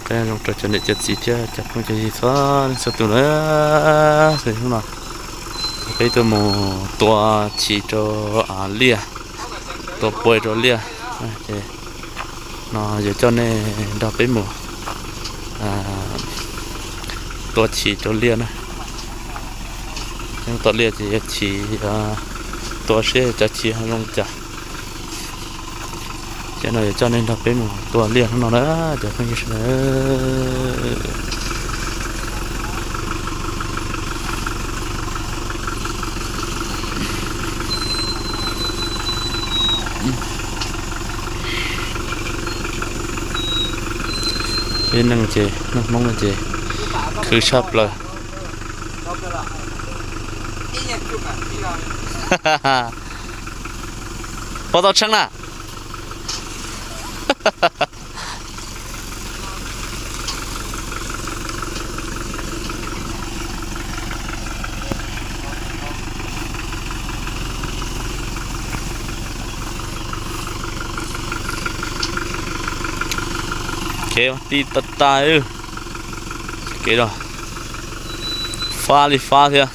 Zoo rau cov niam cov txiv thiab cov phooj cov ywg txhua leej txhua tus na, hnub no peb tuaj mus tua chiv rau liaj, tua pua rau liaj. Ces no yuav coj nej nrog peb mus tua chiv rau liaj na. Nyob tom liaj ces yog chiv, tua seb cov chiv zoo cas. Ces no yuav coj nej nrog peb mus tua liaj hnub no na cov phooj ywg sawv daws. Peb neeg ces neeg Hmoob no ces khwv tshaj plaws. Puas tau tshee na? Kev tij tas tas, kev fab li fab thiab.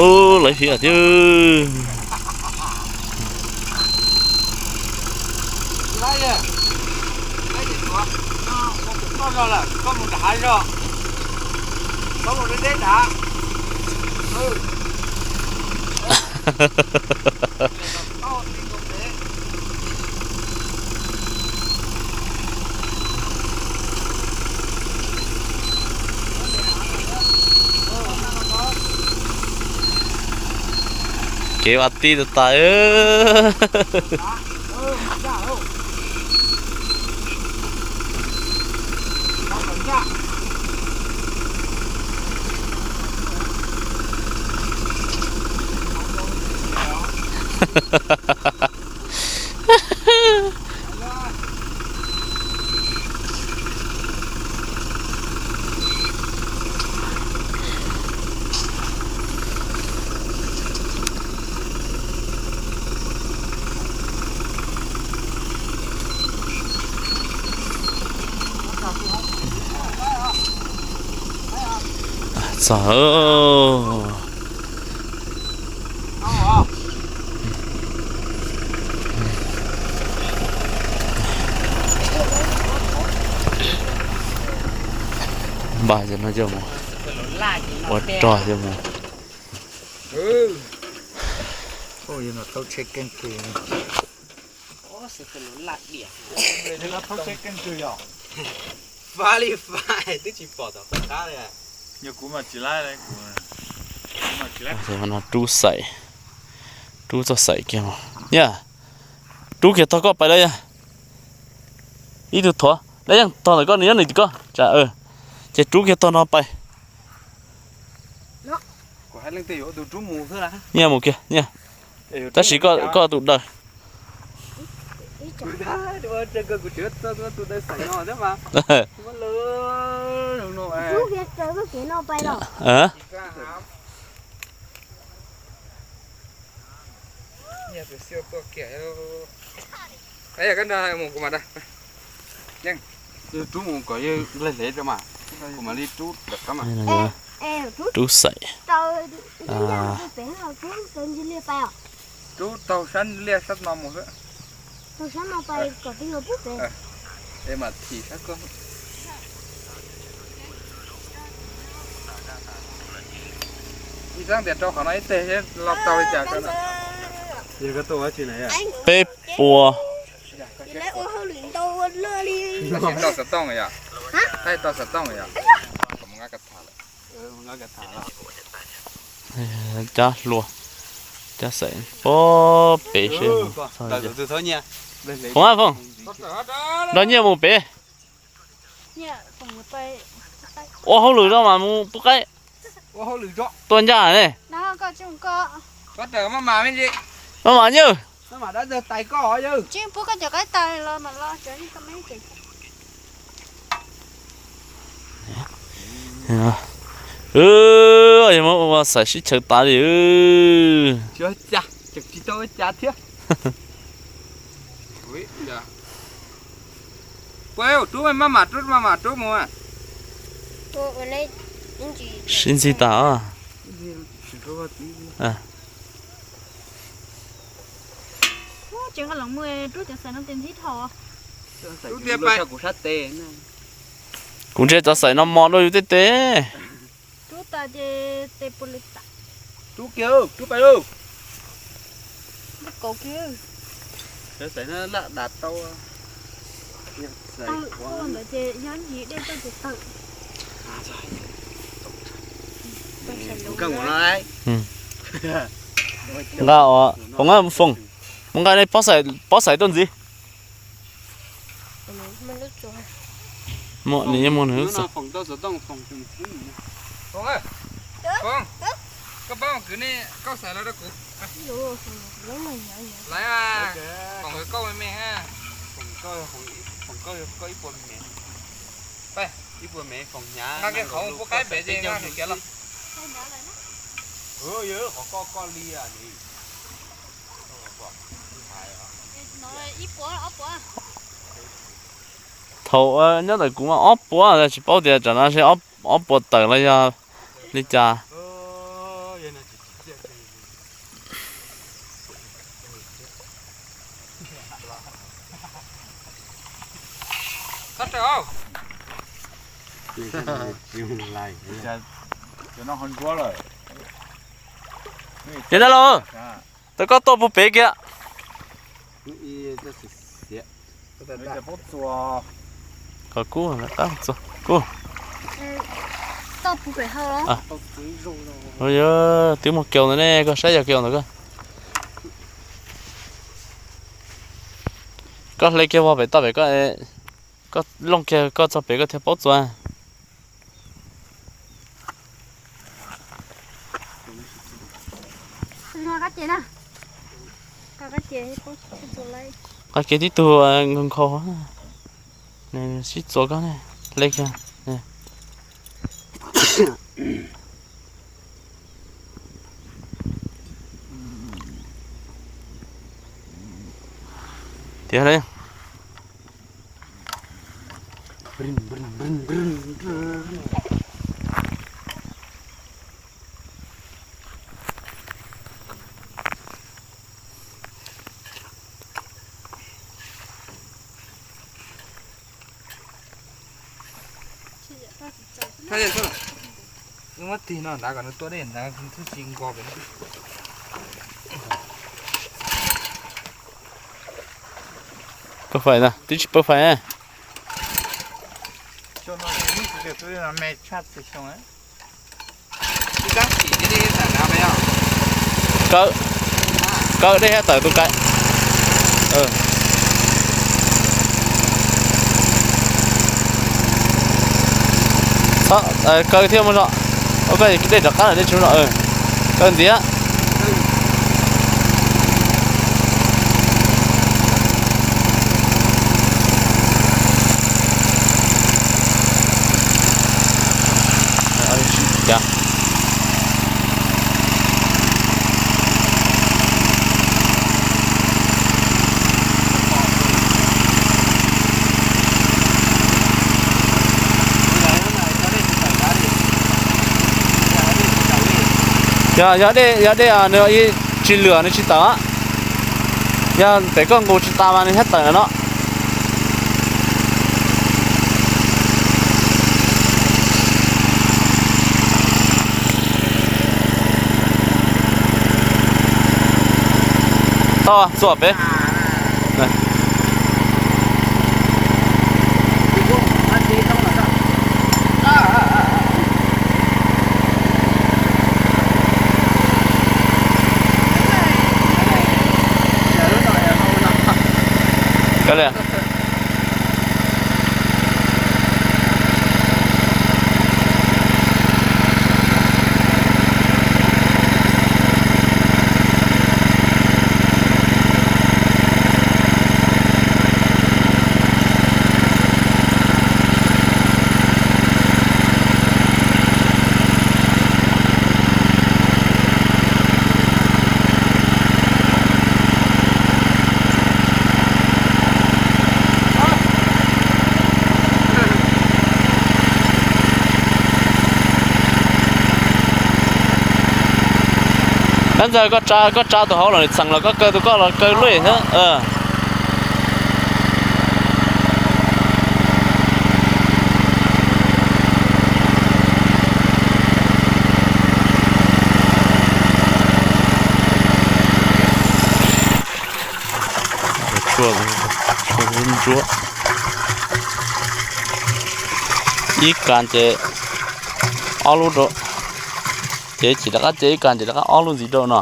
Ub, lawv hiam thiab. Kev ua tij tas tas. Txog. Npaj cov no coj mus ua rog coj mus. Fab li fab, twb tsis pom tom qab li. Yog kuv mas tsis laib, kuv mas tsis laib. Rub xaim, rub txoj xaim kiag. Yog, rub kiag tog koj pais lawm yog. Ib tug thuav, lawv yeej tog ntawm koj, nws nyob nws tim koj. Ces rub kiag tog no pais. Nyiaj mus kiag, nyiaj. Tab sis koj tus daws. Koj nrog mus kuv mam Yeej, rub mus kom yog hle hle rau mas, kuv mam li rub lawm qab mas. Rub xaim. Rub taug sab liaj sab no mus xwb. Es mas thim sab ko. Ib txhab tias rau qhov no ib teg los tau li cas. Peb puas. Tau xov tooj yom? Tau xov tooj yom? Cab hlua, cab xaim pob pem seb. Foom, Foom, nrog Nyiaj mus pem. Ua hauj lwm rau mas mus pub qaib. Tua ncaj ne. Maj mam nyuj. Ua xaim sib chaws tas li. Rub maj mam rub, maj mam rub mus. Sib ntxig tas. Kuv ntsia cov xaim no mos dua yus tej tes. Rub kiag, rub pais lauj. Cov xaim no laj das tau. Nqa os, Foom, Foom, mus nqa pob xaim, pob xaim tuaj ntxiv. Muaj, nws yeej muaj nws lub xaim. Koj pab mus kwv nej kauj xaim los rau kuv. Laiv, Foom nkawd kauj me me. Nqa kiag qhov pub qaib pem ces nqa kiag los. Thaum nyob ntawm kuv mas ob puas, tsis paub tias tsam no seb ob puas tawm los yog li cas. Ces na los, tau koj tuaj puag pem kiag. Koj kub, kub. Twb muaj kiau ntawd ne, koj saib yog kiau ntawd koj. Koj hle kiag vog pem toj pem, koj looj kiag koj txog pem koj thiaj paub txuas. Qab kiag tib tug nkhaus, sib txuas koj ne, hle kiag. Tiag li. Wb muab tig no nrad kom nws tua dej nrad, twb tsis nko pem. Pawg fais na, twb tsis pawg fais. Kaw, kaw dej thiab tawm tus kaw. Kaw thiab mus zog. Ua koj dej rov qab lawm dej tsis mus zog. Kaw ntxiv. Yog, yog dej, yog dej nws tsis lwm nws tsis tawm. Yog tes koj nqus tsis tas mas nws thiaj tawm no. Tau, txuam peb. Ab ntxawg, koj tsa, koj tsa tus hauv los nws txheem los koj kaw tus koj los kaw luj xwb. Tshuaj, tshuaj ntsuab. Ib kas ces ob lub rau, ces tsis rov qab, ces ib kas ces rov qab ob lub ntxiv rau no.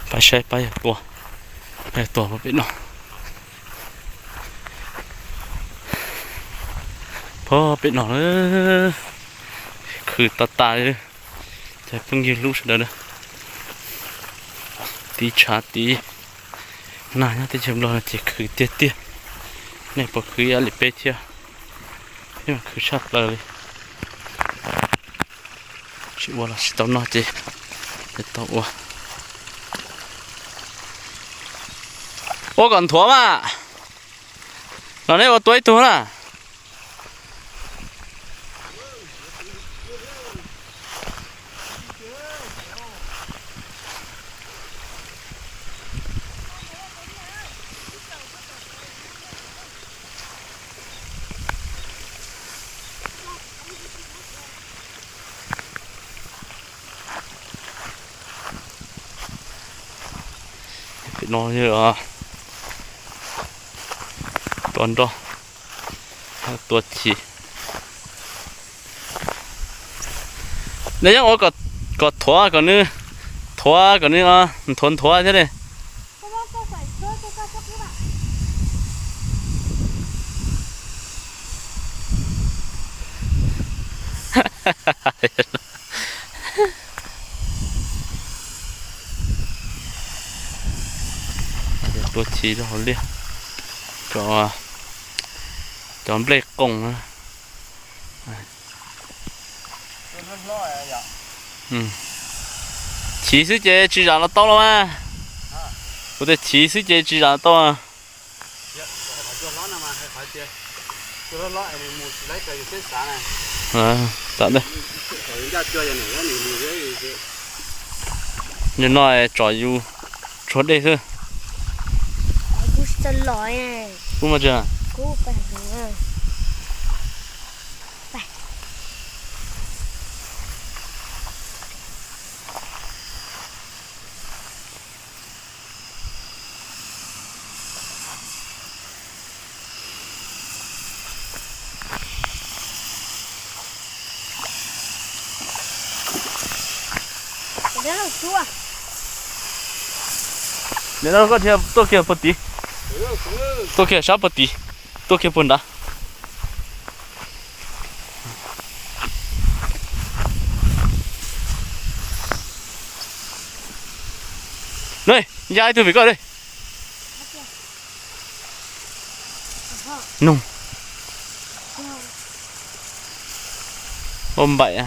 Pab saib pab yog tua, pab yog tua pab pem no. Pab pem no lawm, khwv tas tas li. Cov phooj ywg hlub sawv daws na, tiv tshav tiv nag nyob teb chaws Nplog no ces khwv tiag tiag. Nej puas khwv ib yam li peb thiab? Peb mas khwv tshaj plaws li. Tsis ua los tsis tau noj ces tau ua. Ua kom nthuav mas, los nej ua tua ib tug na. Pem no yog tua nroj, tua chiv. Nws yeej ua kom thuav, kom nws thuav, kom nws nthuav nthuav thiab li. Tua chiv rau hauv liaj kom cov nplej qoos na. Chiv xwb ces tsis zam los tau los mas. Kuv tias chiv xwb ces tsis zam los tau. Nim no tsom yus tshuav dej xwb. Kuv mas tsis Nim no koj thiaj tuaj kiag puag tid, tuaj kiag sab puag tid, tuaj kiag puag nrad. Ne, Ya ib tug vim koj li. Nug. Ua npaim.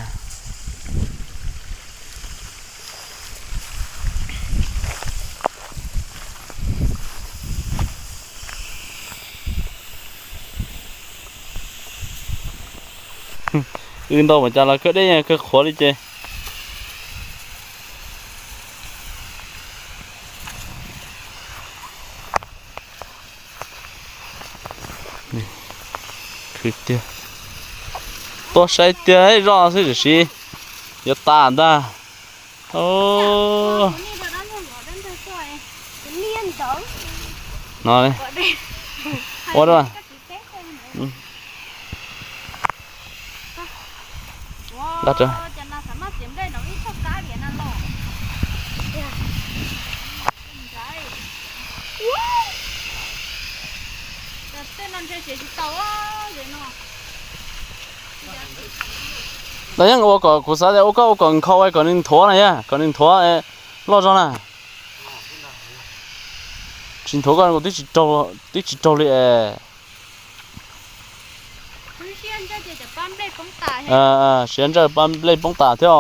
Wb ntau mas cas los kawg deb, kawg qhuav li ces. Khwv tiag. Tuaj saib tiag zoj xwb tiam sis yuav tas ntag. No, ua nqa. Los yeej ua kom kuv xav tias ua koj ua kom nkhaus kom nws nthuav na yog kom nws nthuav loj zog na. Tsis nthuav koj kuv twb tsis raug li es. Siav ntsawj pab nplej poob tas thiab os.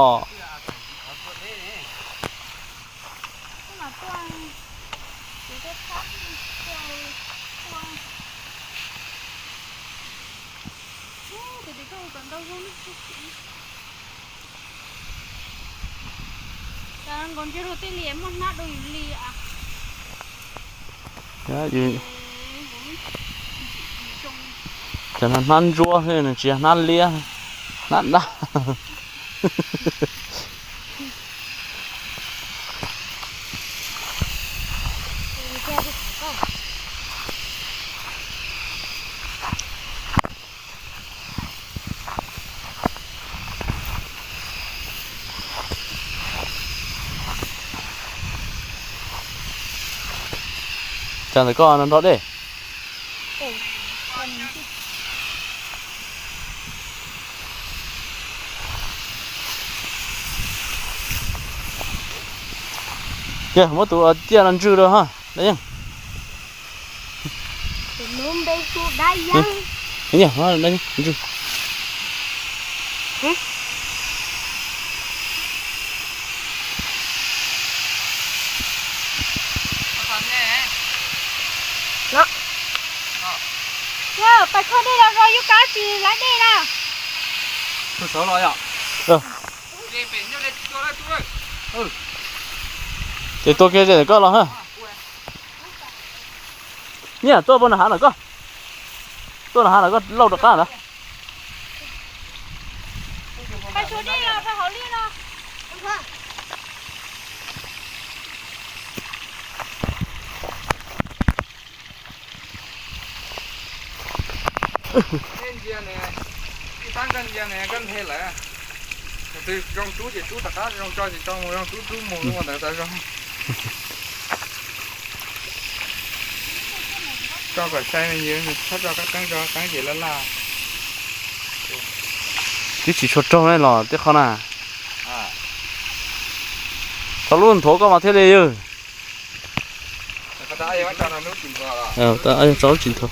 Cov no hnab ntsuab xwb, nws tsis yog hnab liab, hnab daj. Cas ntawm koj no nrog dej? Kiag muab tus ciaj no ntswj rau ha, dab yeej. Pais kho dej los zog yub kab tsis laib dej na. Ces tua kiag ze koj los ha. Nyiaj tuaj puas nram hav no koj, tuaj nram hav no koj lauj rov qab ntag. Ib tag koj ntsia ne koj nthe lawm. Tus twg zoo rub ces rub rov qab, zoo tso ces tso mus, zoo rub rub mus ua ntawd tau zoo. Tso kom sai me ntsis, txhob tso qab qeeb, tso qab qeeb ces laj laj. Twb tsis tshua raug ne los tib qho na. Tso lub nthuav koj mas thiaj li yog. Tso lub tsis nthuav.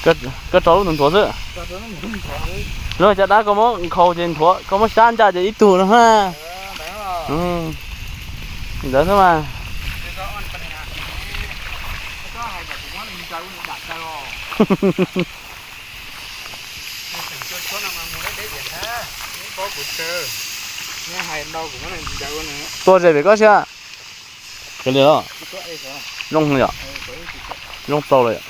Koj tso lub nthuav nthuav xwb. Luag cov dab koj muab nkhaus ces nthuav, koj muab xyab ncaj ces ib tug no ha. Ntawd xwb mas. Tua ze pem koj siab. Kav liam los. Zoo yom. Zoo txaus lawm yom.